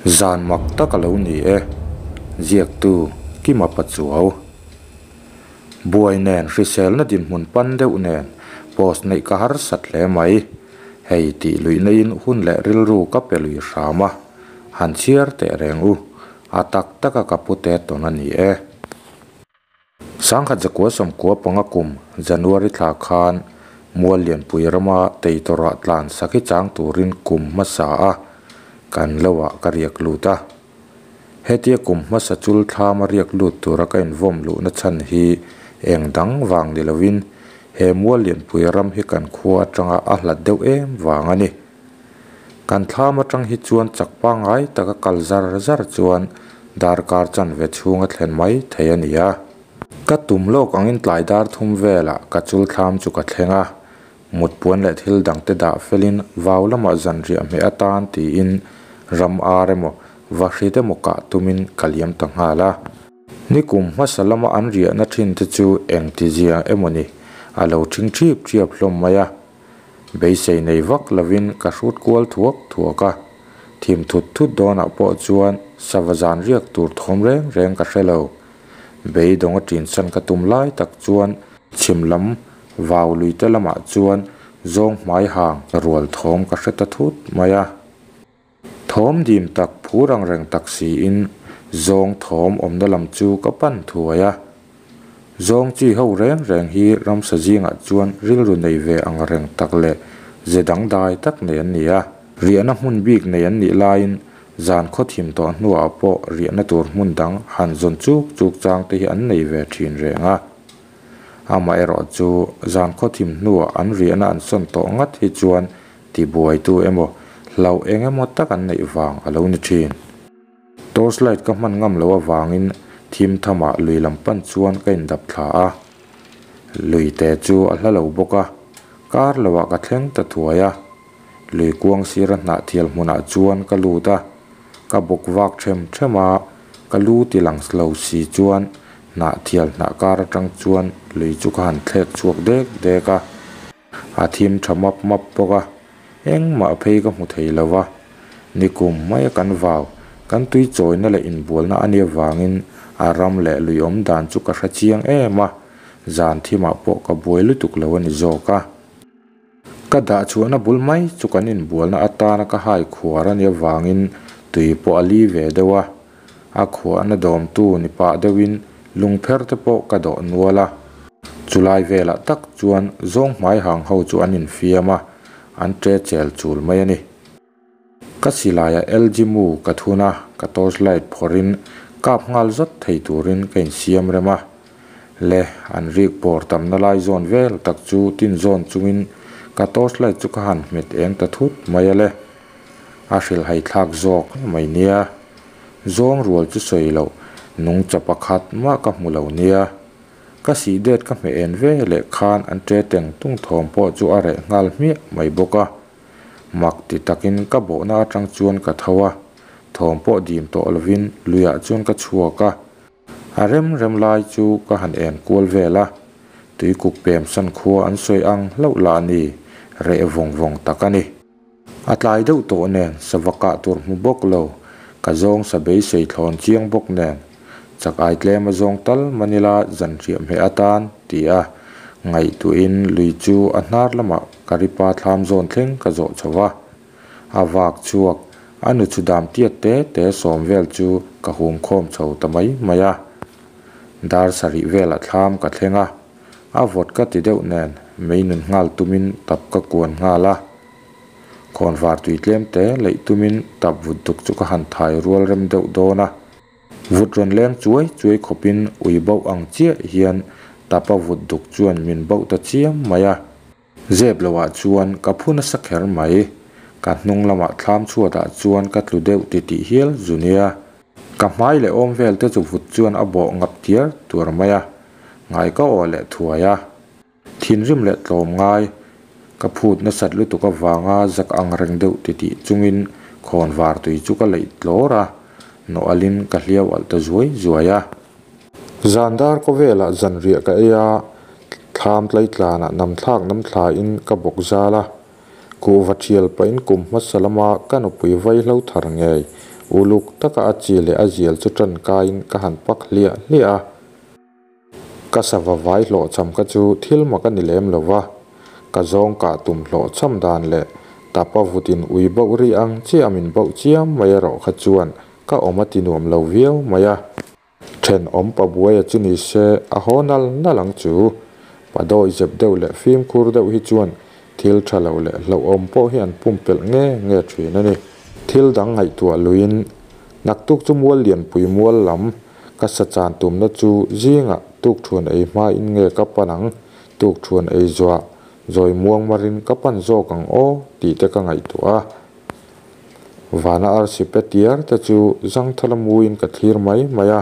Zan mak tak a lo ni e, ziaktu Kima Pachuau. Buai nen hriselna dinhmun pan deuh nen post neih ka harsat hle mai. Hei tih luih neiin hun leh rilru ka pe lui hram a, han chhiar teh reng u, a tak taka ka pute tawn a ni e. Sangkhat zakua sawmkua panga kum January thla khan Muallianpui rama Teitorah tlan sakhi chang turin kum hmasa a kan loah ka riak lut a. Hetia kum hmasa chul thlama riak lut tura ka invawm luhna chhan hi eng dang vang ni lovin he Muallianpui ram hi kan khua atanga a hlat deuh em vang a ni. Kan thlam atang hi chuan chak pangngai taka kal zar zar chuan darkar chanve chhunga thlen mai thei a ni a. Ka tum lawk angin tlai dar thum velah ka chul thlam chu ka thleng a, mut puan leh thil dangte dah felin vau lamah zanriah hmeh atan tiin ram ar emaw vahrit emaw kah tumin ka liam ta nghal a. Nikum hmasa lama an riahna thin te chu engtizia emaw ni a lo thing thip thiap hlawm mai a. Beisei nei vak lovin ka hrut kual thuak thuak a, thim thut thut dawnah pawh chuan sava zan riak tur thawm reng reng ka hre lo. Beidawng a ṭinsan ka tum lai tak chuan chhim lam vau lui te lamah chuan zawng hmai hang rual thawm ka hre ta thut mai a. Thawm dim tak phur ang reng tak siin zawng thawm awmna lam chu ka pan thuai a. Zawng chi ho reng reng hi ramsa zingah chuan rilru nei ve ang reng tak leh ze dangdai tak nei an ni a. Riahna hmun bik nei an nih laiin zan khaw thim tawh hnuah pawh riahna tur hmun dang han zawn chuk chuk chang te hi an nei ve thin reng a. Amaherawh chu zan khaw thim hnuah an riahna an sawn tawh ngat hi chuan Tibuaitu emaw, hlauh eng emaw tak an neih vang a lo ni thin. Torchlight ka hman ngam loh avangin thim thamah lui lam pan chuan ka indap thla a. Lui te chu a hla lo bawk a, kar loah ka thleng ta thuai a. Lui kuang sira hnah thial hmunah chuan ka lut a, ka bawk vak them them a, ka lu ti lang lo si chuan hnah thial hnah kar atang chuan lui chu ka han thlek chhuak dek dek a. A thim tha map map bawk a, engmah phei ka hmu thei lo va. Nikum maia kan vau, kan tui chawina leh inbualna a nih avangin a ram leh lui awm dan chu ka hre chiang em a, zan thimah pawh ka buai lutuk lo a ni zawk a. Ka dah chhuahna bul mai chu kan inbualna atana ka hai khuar a nih avangin tui pawh a li ve deuh a, A khuahna dawmtu ni pah deuhin lungpher te pawh ka dawh nual a. Chulai velah tak chuan zawng hmai hang ho chu an infiam a, an ṭe chel chul mai a ni. Ka silaiah LG mu ka thun a, ka torchlight phawrhin kap nghal zawt thei turin ka insiam rem a. Le, an rik bawr tamna lai zawn vel tak chu tin zawn chungin ka torchlight chu ka han hmet eng ta thut mai a le. A hrilhhai thlak zawk mai nia. Zawng rual chu sawi loh, nungcha pakhat mah ka hmu lo nia. Ka sih det ka hmeh en ve leh khan an ṭe teng tung thawm pawh chu a reh nghal hmiah mai bawk a. Mak ti takin ka bawhna atang chuan ka tho a, thawm pawh dim tawh lovin luiah chuan ka chhuak a. A rem rem lai chu ka han en kual vel a, tuikuk pem san khua an sawi ang hlauh lah ni, reh vawng vawng tak a ni. A tlai deuh tawh nen sava kah tur hmu bawk lo, ka zawng sa beisei thlawn chiang bawk nen, chak ai tlem a zawng tal Manila zan hriah hmeh atan ti a ngaihtuahin lui chu a hnar lamah ka ripa thlam zawn thleng ka zawh chho va. A vak chhuak, a nu chu dam tiat te te sawm vel chu ka hum khawm chho ta mai mai a. Dar sarih velah thlam ka thleng a, a vawt ka ti deuh nen mei nun nghal tumin tap ka kuan nghal a. Khawnvar tui tlem te leih tumin tap vut duk chu ka han thai rual rem deuh dawn a. Vut rawn leng chuai chuai khawpin ui bauh ang chiah hian tapa vut duk chuan min bauh ta chiam mai a. Zep lohah chuan ka phu nasa kher mai. Ka hnung lamah thlam chhuatah chuan ka tlu deuh titih hial zu nia. Ka hmai leh awm vel te chu vut chuan a bawh ngap tiar tuar mai a. Ngai ka aw leh thuai a. Thinrim leh tlawm ngai, ka phut nasat lutuk avanga zak ang reng deuh titih chungin khawn var tui chu ka leih tlawr a, nawh-alin ka hliau alh ta zuai zuai a. Zan dar kawvelah zanriah ka ei a, thlam tlaitlanah namthlak namthlain ka bawk zal a, kuhva thial pahin kum hmasa lama ka nupui vaihlo thar ngei Uluk taka a chi leh a zial chu tan kaiin ka han pak hliah hliah a. Ka sava vai hlawhchham kha chu thil mak a ni lem lo va, ka zawng kah tum hlawhchham dan leh tapa vutin ui bauh ri ang chiah a min bauh chiam mai erawh kha chuan ka awm a ti nuam lo viau mai a. Thenawm pa buaia chu ni se a haw nal nal ang chu. Pa dawi zep deuh leh fimkhur deuh hi chuan thil tha lo leh hlauhawm pawh hi an pumpelh nge nge thin a ni. Thil dang ngaihtuah luiin naktuk chu mual lianpui mual lam ka sa chan tumna chu zingah tukthuan ei hmain nge ka pan ang, tukthuan ei zuah zawi muang marin ka pan zawk ang aw tih te ka ngaihtuah a. Vana arsi pe tiar te chu zangthala muin ka thlir mai mai a.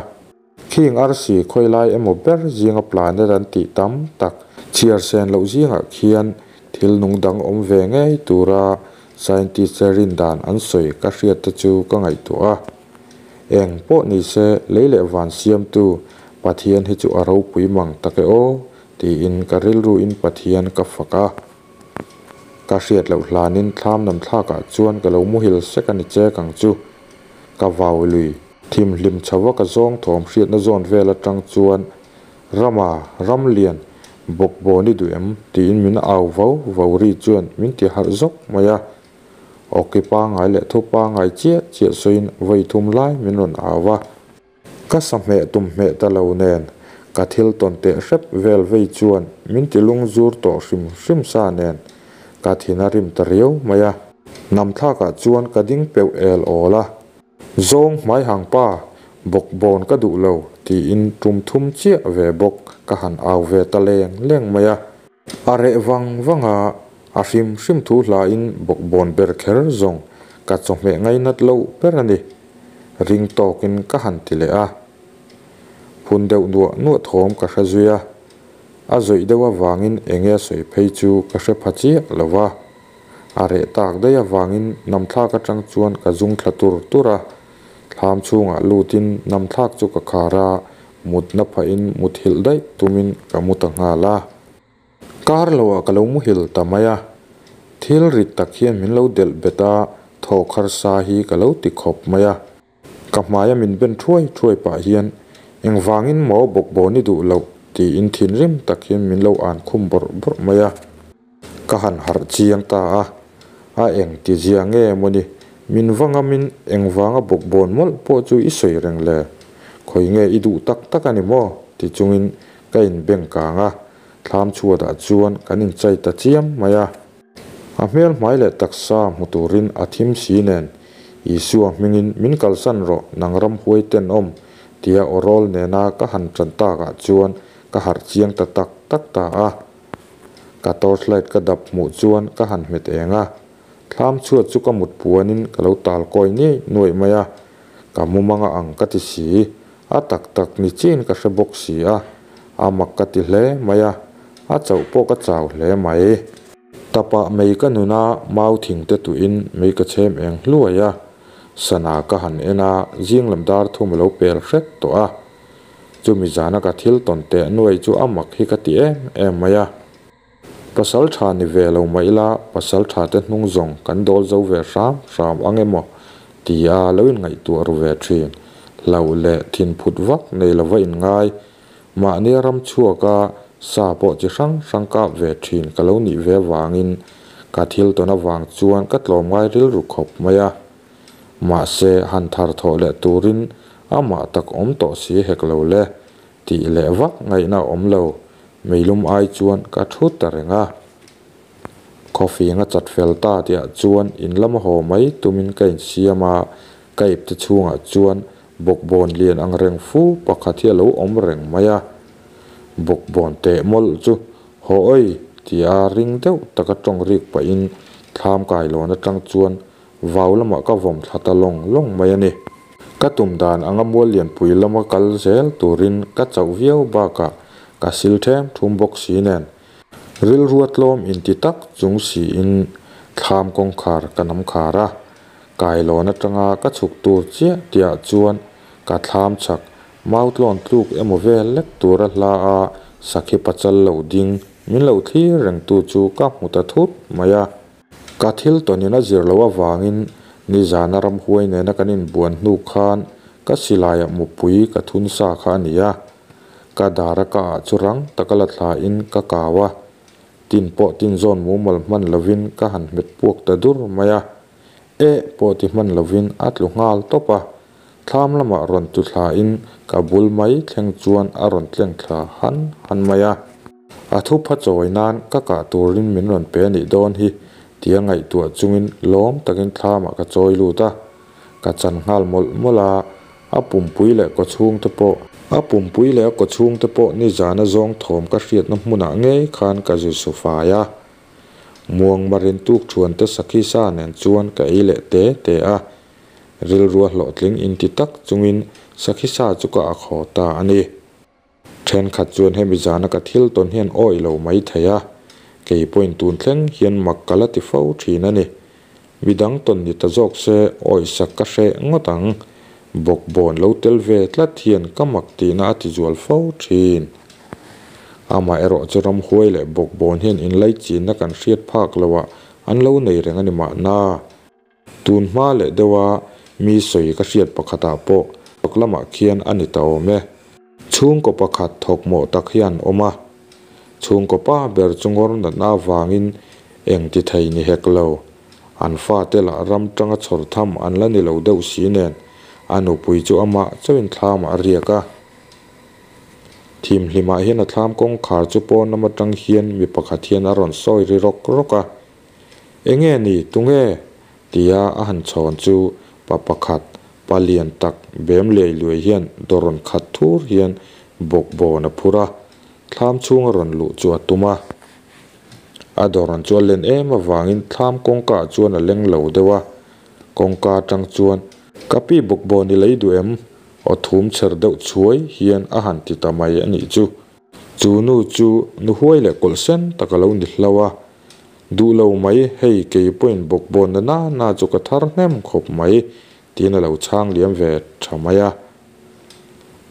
Khing arsi khawilai emaw ber zinga planet an tih tam tak chhiar sen loh zingah khian thil nung dang awm ve ngei tura scientist te rin dan an sawi ka hriat te chu ka ngaihtuah a. Eng pawh ni se lei leh van siamtu Pathian hi chu a ropui mang tak e aw tiin ka rilruin Pathian ka fak a. Ka hriat loh hlanin thlam nam thlakah chuan ka lo muhil sek a ni chek ang chu. Ka vau lui. Thimhlim chho a ka zawng thawm hriatna zawn vel atang chuan Rama, Ramlian, bawkbawn i duh em? tiin min au vau vau ri chuan min ti harh zawk mai a. Awki pangngai leh thu pangngai chiah chiah sawiin vawi thum lai min rawn au a. Ka sa hmeh tum hmeh ta lo nen ka thil tawn teh hrep vel vei chuan min ti lung zur tawh hrim hrim sa nen ka thin a rim ta riau mai a. Namthlakah chuan ka ding peuh el awl a. Zawng hmaihang pa, bawkbawn ka duh lo, tiin tum thum chiah ve bawk ka han au ve ta leng leng mai a. A reh vang vang a, a hrim hrim thu hlain bawkbawn ber kher zawng ka chawhmeh ngainat loh ber a ni. Ring tawkin ka han ti leh a. Phun deuh nuah nuah thawm ka hre zui a. A zawih deuh avangin enge a sawi phei chu ka hre pha chiah lo va. A reh tak daih avangin namthlak atang chuan ka zung thla tur tur a, thlam chhungah lutin namthlak chu ka khar a, mutna phahin muthilh daih tumin ka mu ta nghal a. Kar loah ka lo muhil ta mai a, thil rit tak hian min lo delh bet a, thawk harsa hi ka lo ti khawp mai a. Ka hmaia min ben thuai thuai pah hian, Engvangin maw bawkbawn i duh loh? tiin thinrim tak hian min lo an khum bawrh bawrh mai a. Ka han harh chiang ta a, A eng ti zia nge mawni, min va ngamin engvanga bawkbawn mawlh pawh chu i sawi reng le? Khawi nge i duh tak tak a ni maw? ti chungin ka inbeng kang a, thlam chhuatah chuan kan inchai ta chiam mai a. A hmel hmai leh taksa hmu turin a thim si nen, Isua hmingin min kalsan rawh, nang ram huai tenawm, tia aw rawl nena ka han tan takah chuan ka harh chiang ta tak tak ta a. Ka torchlight ka dap hmuh chuan ka han hmet eng a, thlam chhuat chu ka mut puanin ka lo tal kawi ngei nuaih mai a, ka mumanga ang ka ti si, a tak tak ni chiin ka hre bawk si a, a mak ka ti hle mai a, a chauh pawh ka chau hle mai. Tapah mei ka nun a, mau thing te tuin mei ka chhem eng hluai a, sana ka han en a, zing lam dar thum a lo pel hret tawh a. Chumi zana ka thil tawn teh nuai chu a mak hi ka ti em em mai a. Pasal tha ni ve lo mah ila, pasal tha te hnung zawng kan dawl zo ve hram hram ang emaw tia lo inngaihtuah ru ve thin. Hlauh leh thinphut vak nei lova inngai, mahnia ram chhuaka sa pawh chi hrang hrang kap ve thin ka lo nih ve avangin ka thil tawn avang chuan ka tlawmngai rilru khawp mai a. Mahse, han thar thawh leh turin amah tak awm tawh si hek lo le, tih leh vak ngaihna a awm lo, meilum ai chuan ka thu ta reng a. Khawfing a chat fel ta tihah chuan in lama haw mai tumin ka insiam a, ka ipte chhungah chuan bawkbawn lian ang reng fu pakhat hi a lo awm reng mai a. Bawkbawn teh mawlh chu haw awi tia ring deuh taka tawng rik pahin thlam kailawn atang chuan Vau lamah ka vawm thla ta lawng lawng mai a ni. Ka tum dan anga mual lianpui lama kal zel turin ka chauh viau bakah ka sil ṭhem ṭhum bawk si nen rilrua tlawm inti tak chung siin thlam kawngkhar ka nam khar a. Kailawn atanga ka chhuk tur chiah tihah chuan ka thlam chhak mau tlawn tluk emaw vel lek tura hla a sakhi pachal lo ding min lo thlir rengtu chu ka hmu ta thut mai a. Ka thil tawnin a zir loh avangin Nizana ramhuai nena kan inbuan hnu khan ka silaiah mupui ka thun sa kha a ni a. Ka dara ka ah chu rang taka la thlain ka kau a. Tin pawh tin zawn mumal hman lovin ka han hmet puak ta dur mai a. Eh pawh ti hman lovin a tlu nghal tawp a. Thlam lamah rawn tu thlain ka bul mai thleng chuan a rawn tleng thla han han mai a. A thupha chawi nan ka kah turin min rawn pe a nih dawn hi tia ngaihtuah chungin lawm takin thlamah ka chawi lut a. Ka chan nghal mawlh mawlh a, a pumpui leh kawchhung te pawh. A pumpui leh a kawchhung te pawh nizana zawng thawm ka hriatna hmunah ngei khan ka zu su fai a. Muangmarin tukṭhuan te sakhi sa nen chuan ka ei leh te te a. Rilrua hlawhtling inti tak chungin sakhi sa chu ka ak haw ta a ni. Thenkhat chuan hemi zana ka thil tawn hian awih lo mai thei a, kei pawhin tun thleng hian mak ka la ti fo thin a ni. Midang tawn ni ta zawk se awihsak ka hreh ngawt ang. Bawkbawn lo tel ve tlat hian ka mak tihna a ti zual fo thin. Amaherawh chu ramhuai leh bawkbawn hian inlaichinna kan hriat phak loah an lo nei reng a ni mahna. Tun hma leh deuha mi sawi ka hriat pakhatah pawh thawk lamah khian a ni ta awm e. Chhungkaw pakhat thawkmawh tak hi an awm a. Chhungkaw pa ber chu ngawr natna avangin eng ti thei ni hek lo. An fate lah ram tanga chhawr tham an la ni lo deuh si nen a nupui chu amah chauhin thlamah a riak a. Thimhlimah hian a thlam kawngkhar chu pawn lam atang hian mi pakhat hian a rawn sawi ri rawk rawk a. Enge ni, tunge? tia a han chhawn chu pa pakhat, pa lian tak bem liai luai hian dawrawn khat thur hian bawkbawn a phur a, thlam chhunga rawn luh chu a tum a. A dawrawn chu a len em avangin thlam kawngka ah chuan a leng lo deuh a, kawngka atang chuan, Ka pi bawkbawn i lei duh em? aw thum chher deuh chhuai hian a han ti ta mai a nih chu. Chu nu chu nu huai leh kawlh sen tak a lo ni hlauh a, Duh lo mai, hei kei pawhin bawkbawn na na na chu ka thar hnem khawp mai, tiin a lo chhang liam ve tha mai a.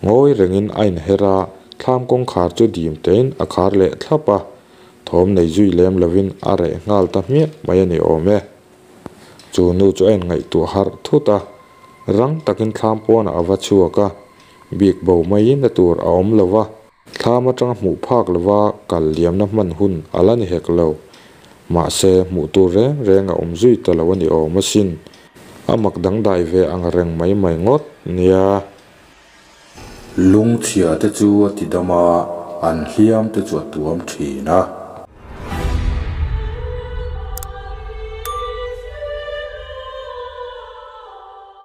Ngawi rengin a inher a, thlam kawngkhar chu dim tein a khar leh thlap a, thawm nei zui lem lovin a reh nghal ta hmiah mai a ni awm e. Chu nu chu a inngaihtuah harh thut a, rang takin thlam pawnah a va chhuak a, bik bo maiin a tur a awm lo va. Thlam atanga hmuh phak lova kal liamna hman hun a la ni hek lo. Mahse, hmuh tur reng reng a awm zui ta lo a ni awm asin. A mak dangdai ve ang reng mai mai ngawt nia. Lungchhia te chu a ti dam a, an hliam te chu a tuam thin a.